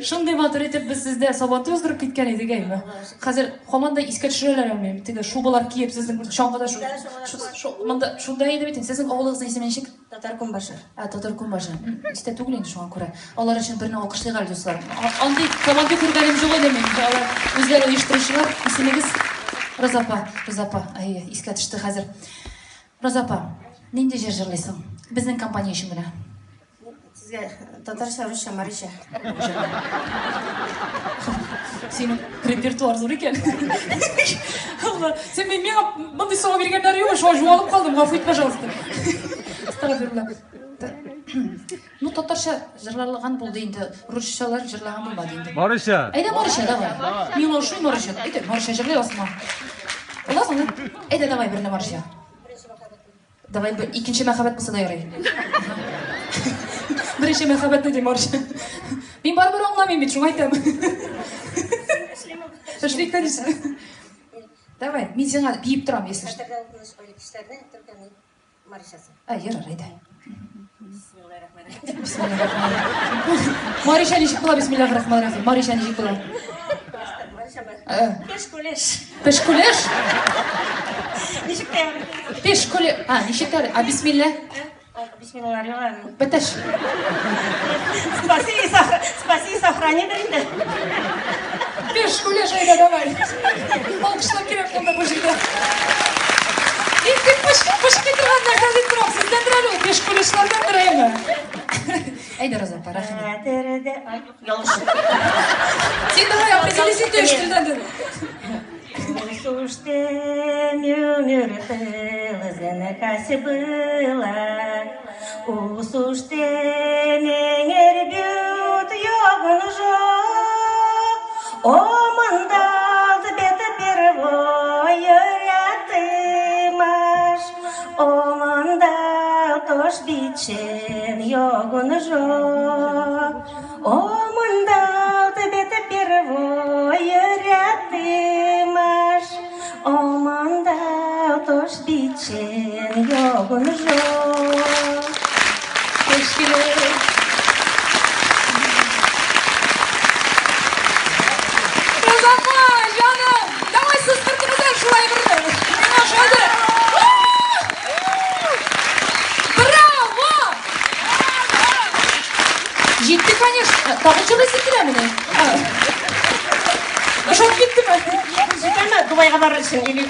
Шундый матур итеп без сездә Сабантуй уздырып киткән идек, әйме? Хәзер һаман да искә төшерәләр әле, теге шубалар киеп сезнең чаңгыда шу монда шунда иде бит инде. Сезнең авылыгызның исеме ничек? Татар Күмбашы. Ә, Татар Күмбашы. Истә түгел инде шуңа күрә. Алар өчен берне алкышлыйк әле, дуслар. Андый Сабантуй күргәнем юк иде мин. Алар үзләре оештыручылар. Исемегез? Роза апа, Роза апа. Әйе, искә төште хәзер. Роза апа, нинди җыр җырлыйсың? Безнең компания өчен генә. Сезгә татарча, русча, марича. Синең репертуар зур икән. Алла, син мин миңа мондый сорау биргәннәр юк, шуңа жуалып калдым, гафу ит, пожалуйста. Астагфирулла. Ну, татарча җырлаган булды инде, русчалар җырлаган булмады инде. Марича. Әйдә марича, давай. Миңа ошый марича. Әйдә, марича җырлый аласыңмы? Аласың, әйдә, давай берне марича. Давай бер икенче мәхәббәт булса да ярый. Беренче мәхәббәт ни дим арча. Мин барыбер аңламыйм бит, шуңа әйтәм. Эшлик конечно. Давай, мин сиңа биеп торам, если что. Хәтердә укыныш айлы кичләрнең төркәмнең маричасы. А, ярар, әйдә. Марича ничек була, бисмиллахиррахманиррахим. Марича ничек була? Пешкулеш. Пешкулеш? Ничек тә? Пешкулеш. А, ничек тә? А, бисмилла? Бисмиллалар юк әле. Бетеш. Спаси и спаси и сохрани дер инде. Пешкулеш, әйдә, давай. Алкышлар кирәк монда бу җирдә. Инде пыш торган нәрсә дип торам, сездәндер әле ул пешкулешләрдәндер әйме. Әйдә, Роза апа, рәхим ит. Ялгыш. Син давай определись өч телдән. Роза апа, җаным, давай сызгыртыгыз әле шулай берне. Миңа ошады. Браво! Җитте, конечно. Тагын җырлыйсың киләмени? Ошап киттеме? Җитәме Дубайга барыр өчен или